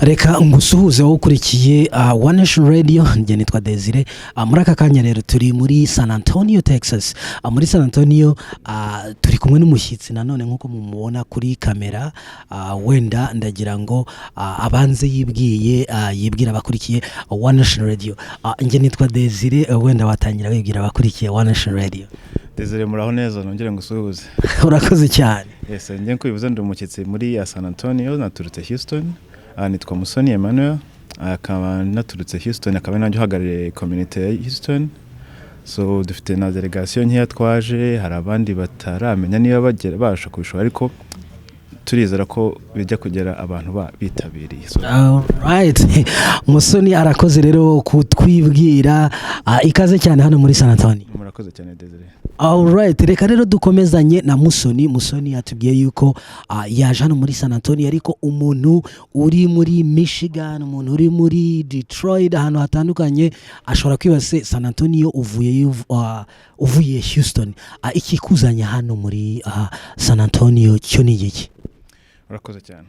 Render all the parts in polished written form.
Reka ngusuhuze wowe ukurikiye One Nation Radio. Njye nitwa Desire. Muri aka kanya rero turi muri San Antonio, Texas. Muri San Antonio turi kumwe n'umushyitsi nanone nk'uko mumubona kuri kamera. Wenda ndagira ngo abanze yibwiye yibwira abakurikiye One Nation Radio. Njye nitwa Desire. Wenda watangira wibwira abakurikiye One Nation Radio. Desire, muraho neza, nongere ngusuhuze. Urakoze cyane. Yes, njye nkubivuze ndi umushyitsi muri ya San Antonio, naturutse Houston. Nitwa Musoni Emmanuel, akaba naturutse Houston, akaba nanjye uhagarariye community ya Houston. So dufite na delegation nkeya twaje, hari abandi bataramenya niba bagera babasha kubishobora, ariko turizera ko bijya kugera abantu bitabiriye. So, Alright. Musoni arakoze rero kutwibwira. Ikaze cyane hano muri San Antonio. Murakoze cyane, Desire. Alright, reka rero dukomezanye na Musoni. Musoni yatubwiye yuko yaje hano muri San Antonio, ariko umuntu uri muri Michigan, umuntu uri muri Detroit, ahantu hatandukanye ashobora kwibaza se San Antonio uvuye Houston, ikikuzanye hano muri San Antonio cyo ni igiki? Urakoze cyane.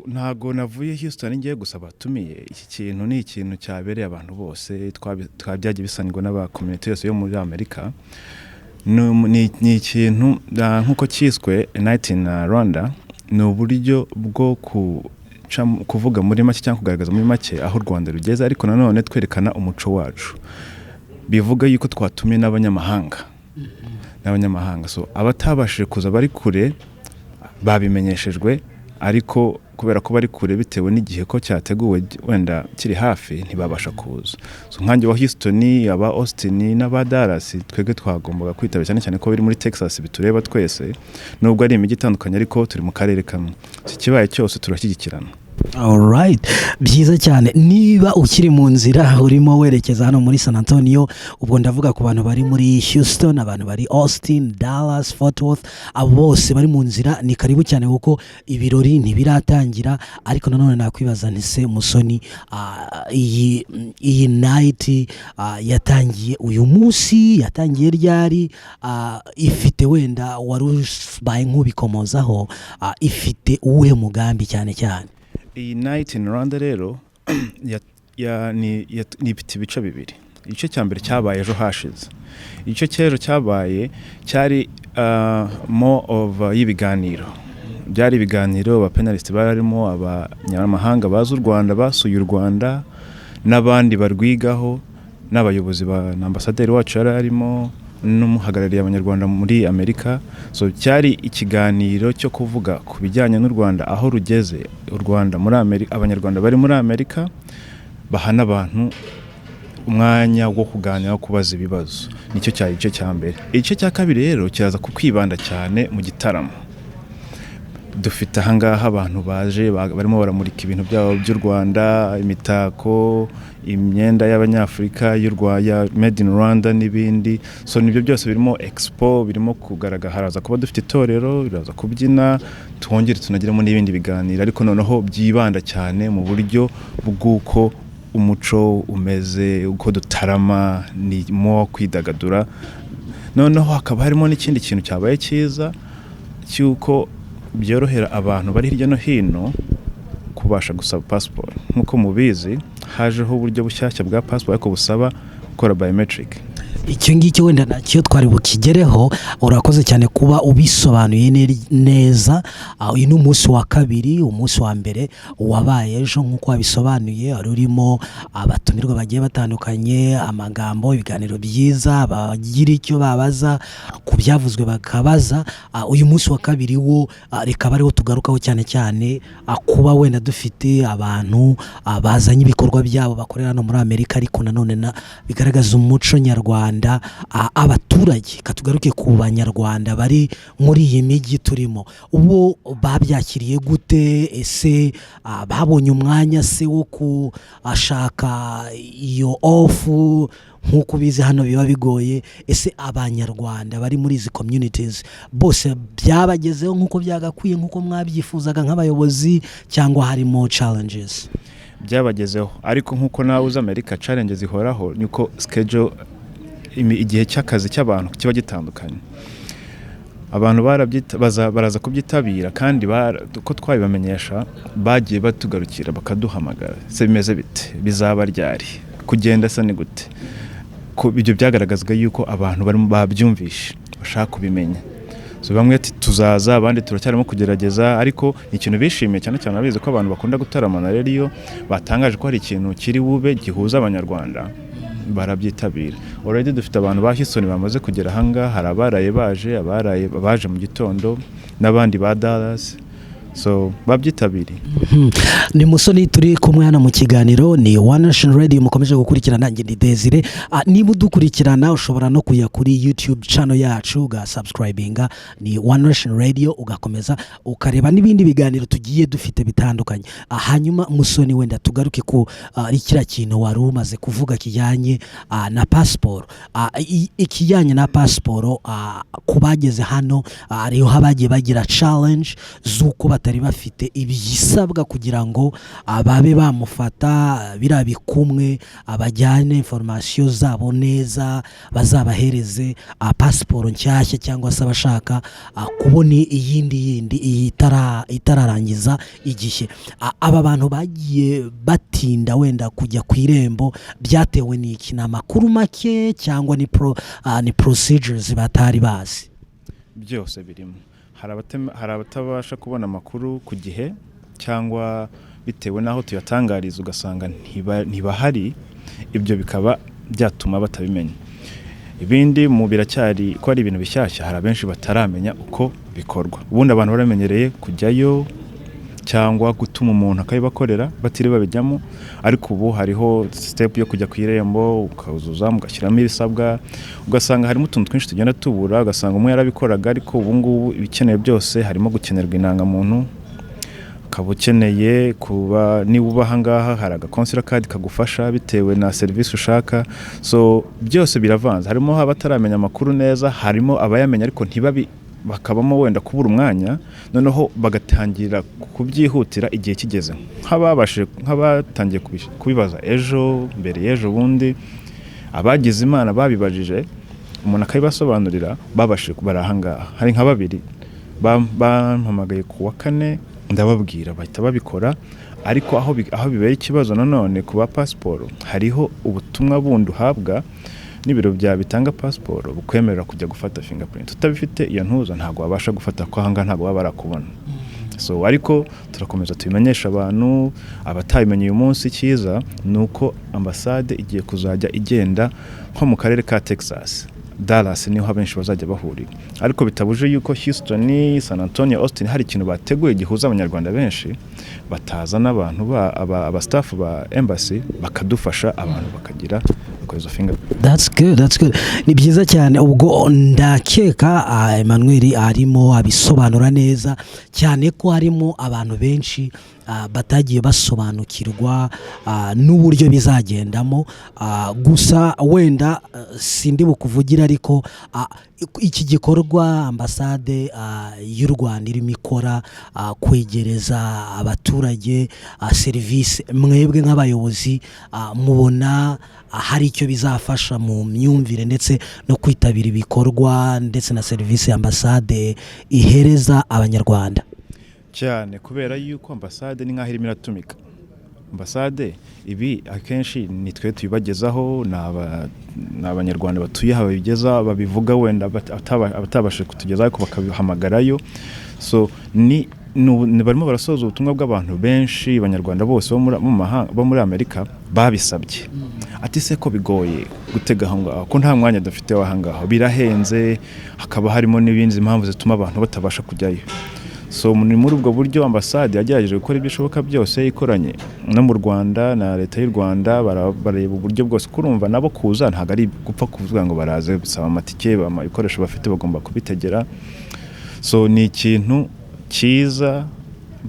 Ntago navuye Houston ngiye gusa batumiye. Iki kintu ni ikintu cyabereye abantu bose, twabyagiye bisangwa n'aba community yose yo muri Amerika. Ni ikintu nk'uko cyiswe Night in Rwanda, ni uburyo bwo kuvuga muri make cyangwa kugaragaza muri make aho u Rwanda rugeze, ariko nanone twerekana umuco wacu. Bivuga yuko twatumiye n'abanyamahanga. So abatabashije kuza bari kure babimenyeshejwe, ariko kubera ko bari kure bitewe n'igihe ko cyateguwe wenda kiri hafi, ntibabasha kuza. So nkanjye wa Houston, aba Austin n'aba Dallas, twebwe twagombaga kwitabira, cyane cyane ko biri muri Texas, bitureba twese, nubwo ari imijyi itandukanye ariko turi mu karere kamwe. So ikibaye cyose turashyigikirana. Alright, byiza cyane. Niba ukiri mu nzira urimo werekeza hano muri San Antonio, ubwo ndavuga ku bantu bari muri Houston, abantu bari Austin, Dallas, Fort Worth, abo bose bari mu nzira ni karibu cyane kuko ibirori ntibiratangira. Ariko nanone nakwibaza nti se Musoni, iyi night yatangiye uyu munsi, yatangiye ryari? Ifite, wenda wari ubaye nk'ubikomozaho, ifite uwuhe mugambi cyane cyane? Iyi Night in Rwanda rero ni ifite ibice bibiri. Igice cya mbere cyabaye ejo hashize. Igice cy'ejo cyabaye cyari more of y'ibiganiro. Byari ibiganiro, aba panelists barimo abanyamahanga bazi u Rwanda, basuye u Rwanda n'abandi barwigaho, n'abayobozi ba na ambasaderi wacu yari arimo n'umuhagarariye Abanyarwanda muri Amerika. So cyari ikiganiro cyo kuvuga ku bijyanye n'u Rwanda, aho rugeze, u Rwanda muri Amerika, Abanyarwanda bari muri Amerika, bahana abantu umwanya wo kuganira, wo kubaza ibibazo. Nicyo cyari igice cya mbere. Igice cya kabiri rero kiraza ku kwibanda cyane mu gitaramo. Dufite ahangaha abantu baje barimo baramurika ibintu byabo by'u Rwanda, imitako, imyenda y'Abanyafurika ya made in Rwanda n'ibindi. So nibyo byose birimo expo birimo kugaragara. Haraza kuba dufite itorero riraza kubyina, twongere tunagiremo n'ibindi biganiro, ariko noneho byibanda cyane mu buryo bw'uko umuco umeze, uko dutarama, ni mo kwidagadura. Noneho hakaba harimo n'ikindi kintu cyabaye cyiza cy'uko byorohera abantu bari hirya no hino kubasha gusaba pasiporo. Nk'uko mubizi, hajeho uburyo bushyashya bwa pasiporo ariko busaba gukora biometric. Icyo ngicyo wenda nacyo twari bukigereho. Urakoze cyane kuba ubisobanuye neza. Uyu ni umunsi wa kabiri. Umunsi wa mbere wabaye ejo nk'uko wabisobanuye, wari urimo abatumirwa bagiye batandukanye, amagambo, ibiganiro byiza, bagira icyo babaza ku byavuzwe bakabaza. Uyu munsi wa kabiri wo rikaba ariwo tugarukaho cyane cyane, kuba wenda dufite abantu bazanye ibikorwa byabo bakorera hano muri Amerika, ariko nanone bigaragaza umuco nyarwanda. Abaturage, katugaruke ku Banyarwanda bari muri iyi mijyi turimo, ubu babyakiriye gute? Ese babonye umwanya se wo kushaka iyo off? Nk'uko ubizi hano biba bigoye. Ese Abanyarwanda bari muri izi communities bose byabagezeho nk'uko byagakwiye, nk'uko mwabyifuzaga nk'abayobozi, cyangwa harimo challenges? Byabagezeho, ariko nk'uko nawe uzi Amerika challenge zihoraho, niko schedule, igihe cy'akazi cy'abantu kiba gitandukanye. Abantu baraza kubyitabira, kandi uko twabibamenyesha bagiye batugarukira bakaduhamagara: "Se bimeze bite? Bizaba ryari? Kugenda se ni gute?" Ko ibyo byagaragazaga yuko abantu barimo babyumvishe, bashaka kubimenya. So bamwe ati tuzaza, abandi turacyarimo kugerageza, ariko ni ikintu bishimiye cyane cyane. Abizi ko abantu bakunda gutaramana, rero iyo batangaje ko hari ikintu kiri bube gihuza Abanyarwanda, barabyitabira. Already dufite abantu ba Houston bamaze kugera ahangaha, hari abaraye baje, abaraye baje mu gitondo, n'abandi ba Dallas, so babyitabiriye. Ni Musoni turi kumwe hano mu kiganiro, ni One Nation Radio mukomeje gukurikirana, nanjye ni Desire. Niba udukurikirana, ushobora no kujya kuri YouTube channel yacu ugasubscribinga, ni One Nation Radio, ugakomeza ukareba n'ibindi biganiro tugiye dufite bitandukanye. Hanyuma Musoni, wenda tugaruke ku ari kiriya kintu wari umaze kuvuga kijyanye na pasiporo. Ikijyanye na pasiporo, ku bageze hano, hariho abagiye bagira challenge z'uko batari bafite ibisabwa kugira ngo babe bamufata biriya bikumwe, abajyane information zabo neza, bazabahereze pasiporo nshyashya, cyangwa se abashaka kubona iyindi yindi itararangiza igihe. Aba bantu bagiye batinda wenda kujya ku Irembo, byatewe n'iki? Ni amakuru make cyangwa ni procedures batari bazi? Byose birimo. Hari abatabasha kubona amakuru ku gihe, cyangwa bitewe n'aho tuyatangariza ugasanga ntibahari, ibyo bikaba byatuma batabimenya. Ibindi mu biracyari ko ari ibintu bishyashya, hari abenshi bataramenya uko bikorwa. Ubundi abantu baramenyereye kujyayo cyangwa gutuma umuntu akabibakorera batiriwe babijyamo, ariko ubu hariho step yo kujya ku Irembo, ukazuza, ugashyiramo ibisabwa, ugasanga harimo utuntu twinshi tugenda tubura, ugasanga umwe yarabikoraga, ariko ubu ngubu ibikenewe byose harimo gukenerwa indangamuntu, ukaba ukeneye kuba niba uba aha ngaha hari agaconsular card kagufasha bitewe na serivisi ushaka. So byose biravanze, harimo abataramenya amakuru neza, harimo abayamenya ariko ntibabi bakabamo wenda kubura umwanya, noneho bagatangira kubyihutira igihe kigeze, nk'ababashije, nk'abatangiye kubibaza ejo, mbere y'ejo bundi, abagize Imana babibajije umuntu akabibasobanurira, babashije bari aha ngaha. Hari nka babiri bampamagaye ku wa kane, ndababwira bahita babikora. Ariko aho bibera ikibazo nanone ku ba pasiporo, hariho ubutumwa bundi uhabwa n'ibiro bya bitanga pasiporo bukwemerera kujya gufata fingerprint. Utabifite iyo ntuza, ntabwo wabasha gufata, ko ahangaha ntabwo baba barakubona. So ariko turakomeza tubimenyesha abantu abatabimenye uyu munsi. Icyiza ni uko ambasade igiye kuzajya igenda nko mu karere ka Texas, Dallas niho abenshi bazajya bahurira, ariko bitabuje yuko Houston, San Antonio, Austin hari ikintu bateguye gihuza Abanyarwanda benshi, bataza n'abantu ba aba staff ba embassy bakadufasha, abantu bakagira bakoza fingerprint. That's good, that's good. Ni byiza cyane. Ubwo ndakeka Emmanuel arimo abisobanura neza cyane ko harimo abantu benshi batagiye basobanukirwa n'uburyo bizagendamo. Gusa wenda sindi bukuvugira, ariko iki gikorwa ambasade y'u Rwanda irimo ikora, kwegereza abaturage serivisi, mwebwe nk'abayobozi mubona hari icyo bizafasha mu myumvire ndetse no kwitabira ibikorwa ndetse na serivisi ambasade ihereza Abanyarwanda? Cyane, kubera yuko ambasade ni nk'aho irimo iratumika. Ambasade ibi akenshi ni twe tubibagezaho, ni Abanyarwanda batuye aha babigeza, babivuga, wenda abatabashije kutugezaho ariko bakabihamagarayo. So ni barimo barasoza ubutumwa bw'abantu benshi, Abanyarwanda bose bo muri, mu mahanga, bo muri Amerika babisabye, ati: "Se ko bigoye gutega aho ngaho, ko nta mwanya dufite w'aha ngaho, birahenze?" Hakaba harimo n'ibindi mpamvu zituma abantu batabasha kujyayo. So ni muri ubwo buryo ambasade yagerageje gukora ibyo ishoboka byose, ikoranye no mu Rwanda na leta y'u Rwanda, bareba uburyo bwose. Kurumva nabo kuza ntabwo ari gupfa kuvuga ngo baraze, bisaba amatike, ibikoresho bafite bagomba kubitegera. So ni ikintu cyiza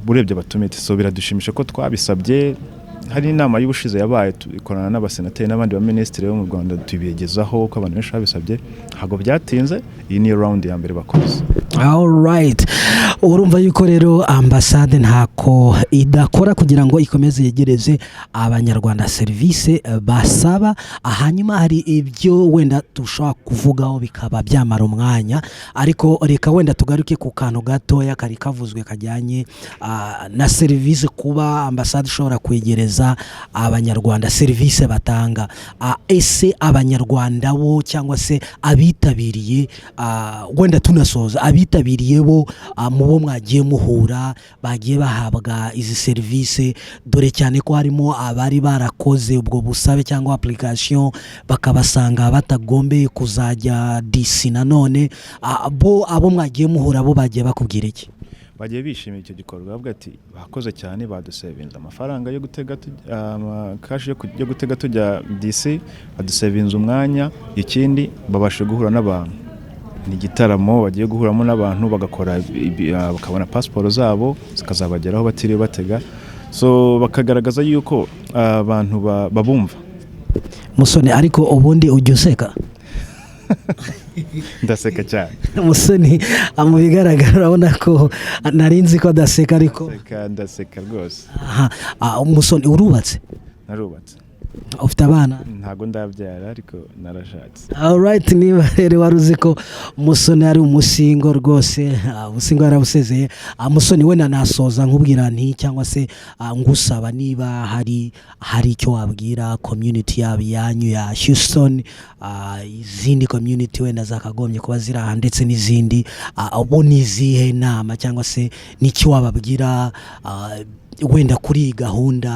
urebye batumite. So biradushimisha ko twabisabye. Hari inama y'ubushize yabaye, ikorana n'abasenateri n'abandi baminisitiri bo mu Rwanda, tubigezaho ko abantu benshi babisabye. Ntabwo byatinze, iyi niyo round ya mbere bakoze. Alright. Urumva yuko rero ambasade ntako idakora kugira ngo ikomeze yegereze Abanyarwanda serivisi basaba. Hanyuma hari ibyo wenda dushobora kuvugaho bikaba byamara umwanya, ariko reka wenda tugaruke ku kantu gatoya kari kavuzwe kajyanye na serivisi, kuba ambasade ishobora kwegereza Abanyarwanda serivisi batanga. Ese Abanyarwanda bo cyangwa se abitabiriye, wenda tunasoza, abitabiriye bo, mu bo mwagiye muhura bagiye bahabwa izi serivisi, dore cyane ko harimo abari barakoze ubwo busabe cyangwa application bakabasanga batagombeye kuzajya DC nanone, bo abo mwagiye muhura bo bagiye bakubwira iki? Bagiye bishimira icyo gikorwa, bavuga ati bakoze cyane, badusevinze amafaranga yo gutega cash yo gutega tujya DC, badusevinze umwanya. Ikindi, babasha guhura n'abantu, ni igitaramo bagiye guhuramo n'abantu, bagakora bakabona pasiporo zabo zikazabageraho batiriwe batega. So bakagaragaza yuko abantu babumva. Musoni, ariko ubundi ujya useka? Ndaseka cyane. Musoni, mu bigaragara urabona ko nari nzi ko adaseka, ariko Ndaseka, ndaseka rwose. Aha, Musoni, urubatse? Narubatse. Ufite abana? Ntabwo ndabyara, ariko narashatse. Alright, niba rero wari uzi ko Musoni ari umusingo rwose, ubusingo yarabusezeye. Musoni, wenda nasoza nkubwira nti cyangwa se ngusaba niba hari icyo wabwira community yaba iyanyu ya Houston, izindi community wenda zakagombye kuba ziri aha ndetse n'izindi, bo ni izihe nama cyangwa se n'icyo wababwira wenda kuri iyi gahunda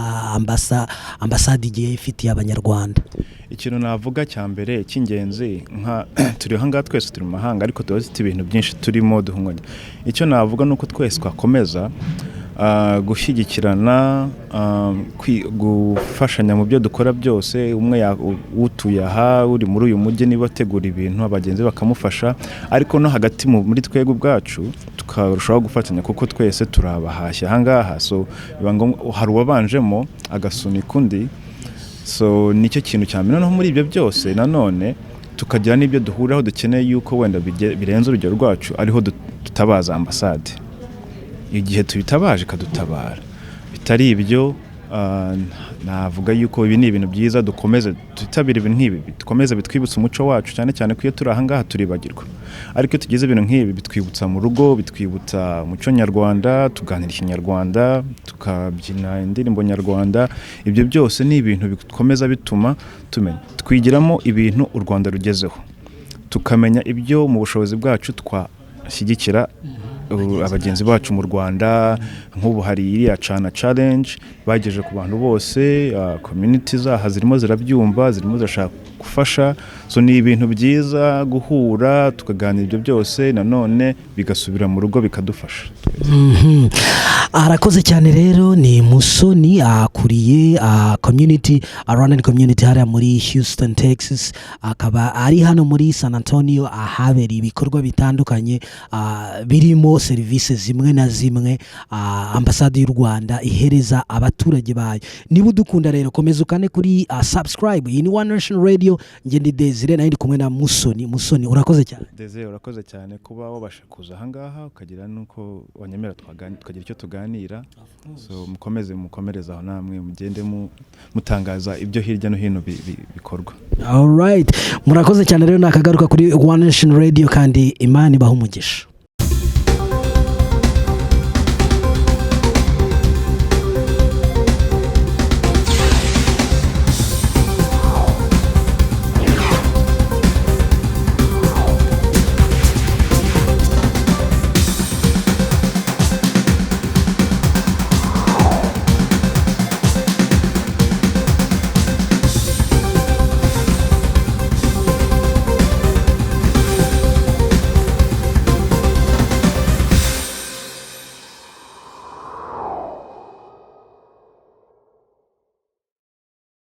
ambasade igiye ifitiye Abanyarwanda? Ikintu navuga cya mbere cy'ingenzi, nka turi aha ngaha twese turi mu mahanga, ariko tuba dufite ibintu byinshi turimo duhunganya. Icyo navuga ni uko twese twakomeza gushyigikirana, gufashanya mu byo dukora byose. Umwe utuye aha, uri muri uyu mujyi, niba ategura ibintu, abagenzi bakamufasha, ariko no hagati muri twebwe ubwacu tukarushaho gufatanya, kuko twese turabahashya aha ngaha. So biba ngombwa, hari uwabanjemo agasunika undi. So nicyo kintu cya mbere. Noneho muri ibyo byose nanone tukagira n'ibyo duhuriraho dukeneye yuko wenda birenze urugero rwacu, ariho dutabaza ambasade. Igihe tubitabaje ikadutabara. Bitari ibyo, navuga yuko ibi ni ibintu byiza, dukomeze twitabire ibintu nk'ibi, dukomeze bitwibutsa umuco wacu, cyane cyane ko iyo turi aha ngaha turibagirwa, ariko iyo tugize ibintu nk'ibi bitwibutsa mu rugo, bitwibutsa umuco nyarwanda, tuganira Ikinyarwanda, tukabyina indirimbo nyarwanda. Ibyo byose ni ibintu bikomeza bituma tumenya, twigiramo ibintu u Rwanda rugezeho, tukamenya ibyo mu bushobozi bwacu twashyigikira abagenzi bacu mu Rwanda. Nk'ubu hari iriya Cana Challenge bagejeje ku bantu bose, community zaha zirimo zirabyumva, zirimo zirashaka gufasha. So ni ibintu byiza guhura tukaganira, ibyo byose nanone bigasubira mu rugo bikadufasha. Arakoze cyane rero, ni Musoni, akuriye community, Rwandan community hariya muri Houston, Texas, akaba ari hano muri San Antonio ahabereye ibikorwa bitandukanye, birimo serivisi zimwe na zimwe ambasade y'u Rwanda ihereza abaturage bayo. Niba udukunda rero, komeza ukane kuri subscribe. Iyi ni One Nation Radio, njye ndi Desire, nayo ndi kumwe na Musoni. Musoni, urakoze cyane. Desire, urakoze cyane kuba wabasha kuza ahangaha, ukagira n'uko wanyemera tukagira icyo tuganira. So mukomeze mukomereze aho, namwe mugende mutangaza ibyo hirya no hino bikorwa. Alright, murakoze cyane rero, nakagaruka kuri One Nation Radio, kandi Imana ibaha umugisha.